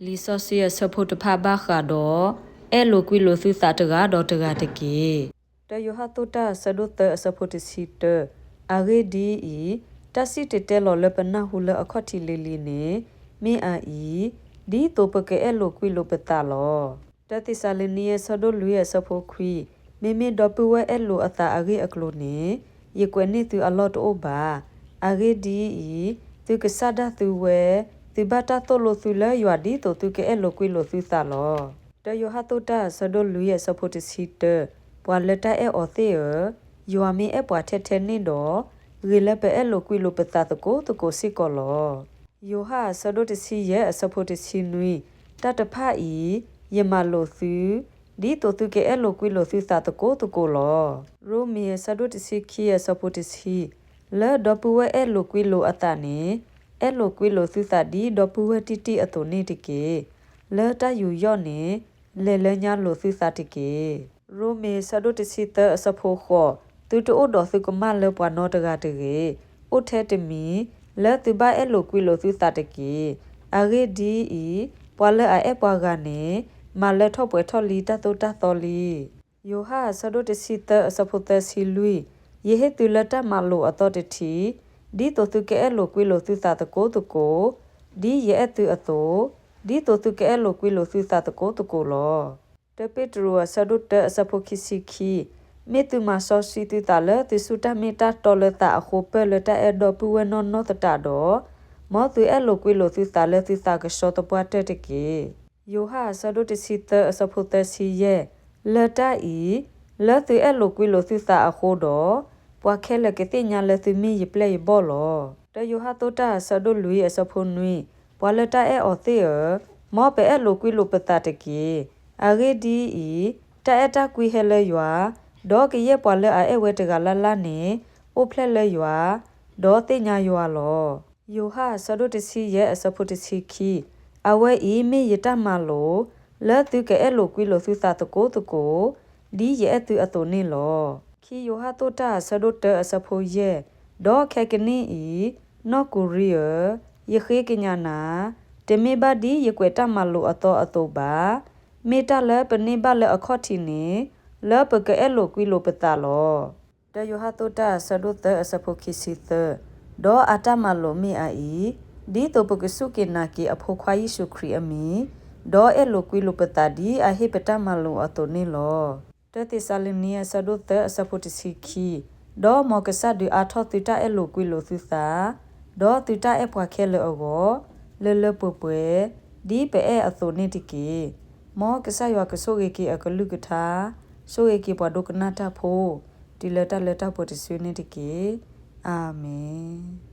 လံာ်စီဆှံအဆၢဖိတဖၣ်ဘၣ်ဃးဒီး အဲၣ်လိာ်ကွံလိာ်သုသးတဂၤဒီးတဂၤတက့ၢ်. တၢယိၤဟၣ်အဆၢဒိၣ်သၢအဆၢဖိတဆံတၢ, အဂ့ၢ်ဒ်အံၤ, တၢ်စံၣ်တဲၤတဲလီၤလၢပနၢ်ဟူလၢအခီၣ်ထံးလံၤလံၤန့ၣ် မ့ၢ်အအံၤ, ဒ်သိးပကအဲၣ်လိာ်ကွံလိာ်ပသးလီၤ. တၢသ့းစၤလနံအဆၢဒိၣ်လွံၢ်အဆၢဖိခွံ, မ့မ့ၢ်ဒီပုၢ်ဝဲၢ်အဲၣ်လိာ်အသးအဂ့ၢ်အကျိၤန့ၣ် ယကွဲးန့ၢ်သုအလီၢ်တအိၣ်ဘၣ်. အဂ့ၢ်ဒ်အံၤ, သုကစၢ်ဒၣ်သုဝဲ, သုဘၣ်တၢ်သိၣ်လိသုလၢယွၤဒ်သိးသုကအဲၣ်လိာ်ကွံလိာ်သုသးလီၤ. တၢယိၤဟၣ်အဆၢဒိၣ်လွံၢ်အဆၢဖိတဆံတၢ, ပှၤလၢတၢ်အဲၣ်အီၤသ့ၣ်ဧၢ, ယွၤမ့ၢ်အဲၣ်ပှၤထဲထဲန့ၣ်ဒီး, ဂ့ၤလၢပအဲၣ်လိာ်ကွံလိာ်ပသးသကိးသကိးစ့ၢ်ကီးလီၤ. ယိၤဟၣ်အဆၢဒိၣ်တဆံယဲၢ်အဆၢဖိတဆံနွံ, တၢ်တဖၣ်အံၤ, ယမၤလိာ်သု, ဒ်သိးသုကအဲၣ်လိာ်ကွံလိာ်သုသးသကိးသကိးလီၤ. ရိမ့ၤအဆၢဒိၣ်တဆံခံအဆၢဖိတဆံ, လၢဒီပုၢ်ဝဲၢ်အဲၣ်လိာ်ကွံလိာ်အသးန့ၣ်, အဲၣ်လိာ်ကွံလိာ်သုသးဒ်ဒီပုၢ်ဝဲၢ်တံၢ်တံၢ်အသိးန့ၣ်တက့ၢ်. လၢတၢ်ယူးယီၣ်န့ၣ်, လဲၤလၢညါလိာ်သုသးတက့ၢ်. ရိမ့ၤအဆၢဒိၣ်တဆံသၢအဆၢဖိဃိး, သုတအိၣ်ဒီးသုကမၣ်လၢပှၤနီတဂၤတဂ့ၤ, အိၣ်ထဲတမံၤ, လၢသုဘၣ်အဲၣ်လိာ်ကွံလိာ်သုသးတက့ၢ်. အဂ့ၢ်ဒ်အံၤ, ပှၤလၢအအဲၣ်ပှၤဂၤန့ၣ်, မၤလၢထီၣ်ပှဲၤထီၣ်လံတၢ်သိၣ်တၢ်သီလံ. ယိၤဟၣ်အဆၢဒိၣ်တဆံသၢအဆၢဖိသၢဆံလွံၢ်, ယဟ့ၣ်သုလၢတၢ်မၤလိာ်အသီတထံး, ဒ်သိးသုကအဲၣ်လိာ်ကွံလိာ်သုသးသကိးသကိး, ဒ်ယအဲၣ်သုအသိး, ဒ်သိးသုကအဲၣ်လိာ်ကွံလိာ်သုသးသကိးသကိးလီၤ. တၢပ့းတရူးအဆၢဒိၣ်တၢအဆၢဖိခံဆံခံ, မ့ၢ်သုမၤစီဆှံသုသးလၢသုဆူၣ်တၢ်မ့ၢ်တၢ်တီလၢသးအဃိ ပၢၢ်လၢတၢ်အဲၣ်ဒီပုၢ်ဝဲၢ်နီၢ်နီၢ်သတးဒီး, မ်သုအဲၣ်လိာ်ကွံလိာ်သုသးလၢသုသးကဆှီသပှၢ်တၢၢ်တက့ၢ်. ယိၤဟၣ်အဆၢဒိၣ်တဆံသၢအဆၢဖိသၢဆံယဲၢ်, လၢတၢ်အံၤ, လၢသုအဲၣ်လိာ်ကွံလိာ်သုသးအဃိဒီး, ပှၤခဲလၢာ်ကသ့ၣ်ညါလၢသုမ့ၢ်ယပျဲၢ်ယဘီၣ်လီၤ. တၢယိၤဟၣ်အဆၢဒိၣ်လွံၢ်အဆၢဖိနွံ, ပှၤလၢတၢ်အဲၣ်အီၤသ့ၣ်ဧၢ, မ်ပအဲၣ်လိာ်ကွံလိာ်ပသးတက့ၢ်. အဂ့ၢ်ဒ်အံၤ, တၢ်အဲၣ်တၢ်ကွံဟဲလၢယွၤ, ဒီးကယဲၢ်ပှၤလၢအအဲၣ်ဝဲတဂၤလၢ်လၢ်န့ၣ်, အိၣ်ဖျဲၣ်လၢယွၤ, ဒီးသ့ၣ်ညါယွၤလီၤ. ယိၤဟၣ်အဆၢဒိၣ်တဆံယဲၢ်အဆၢဖိတဆံခံ, အဝဲအံၤမ့ၢ်ယတၢ်မၤလိာ်, လၢသုကအဲၣ်လိာ်ကွံလိာ်သုသးသကိးသကိး, ဒ်ယအဲၣ်သုအသိးန့ၣ်လီၤ. ခံယိၤဟၣ်အဆၢဒိၣ်တၢအဆၢဖိယဲၢ်, ဒီးခဲကနံၣ်အံၤ, နီၢ်ကူၤရံဧၢ, ယဃ့ကညးနၤ, တမ့ၢ်ဘၣ်ဒ်ယကွဲးတၢ်မၤလိာ်အသီအသိးဘၣ်, မ့ၢ်တၢ်လၢပန့ၢ်ဘၣ်လၢအခီၣ်ထံးန့ၣ်, လၢပကအဲၣ်လိာ်ကွံလိာ်ပသးလီၤ. တၢယိၤဟၣ်အဆၢဒိၣ်သၢအဆၢဖိခံဆံသၢ, ဒီးအတၢ်မၤလိာ်မ့ၢ်အအံၤ, ဒ်သိးပကစူၢ်က့ၤနာ်က့ၤအဖိခွါယ့ၣ်ၡူးခရံာ်အမံၤ, ဒီးအဲၣ်လိာ်ကွံလိာ်ပသးဒ်အဟ့ၣ်ပတၢ်မၤလိာ်အသိးန့ၣ်လီၤ. တၢသ့းစၤလနံအဆၢဒိၣ်သၢအဆၢဖိတဆံခံ, ဒီးမ်ကစၢ်ဒုးအါထီၣ်သုတၢ်အဲၣ်လိာ်ကွံလိာ်သုသး, ဒီးသုတၢ်အဲၣ်ပှၤခဲလၢာ်အဂီၢ်, လၢလၢပှဲၤပှဲၤ, ဒ်ပအဲၣ်အသိးန့ၣ်တက့ၢ်. မ်ကစၢ်ယွၤကဆိၣ်ဂ့ၤက့ၤအကလုၢ်ကထါ, ဆိၣ်ဂ့ၤက့ၤပှၤဒိကနၣ်တၢ်ဖိ, တုၤလၢတၢ်လၢတၢ်ပှဲၤတစုန့ၣ်တက့ၢ်. အၤမ့ၣ်.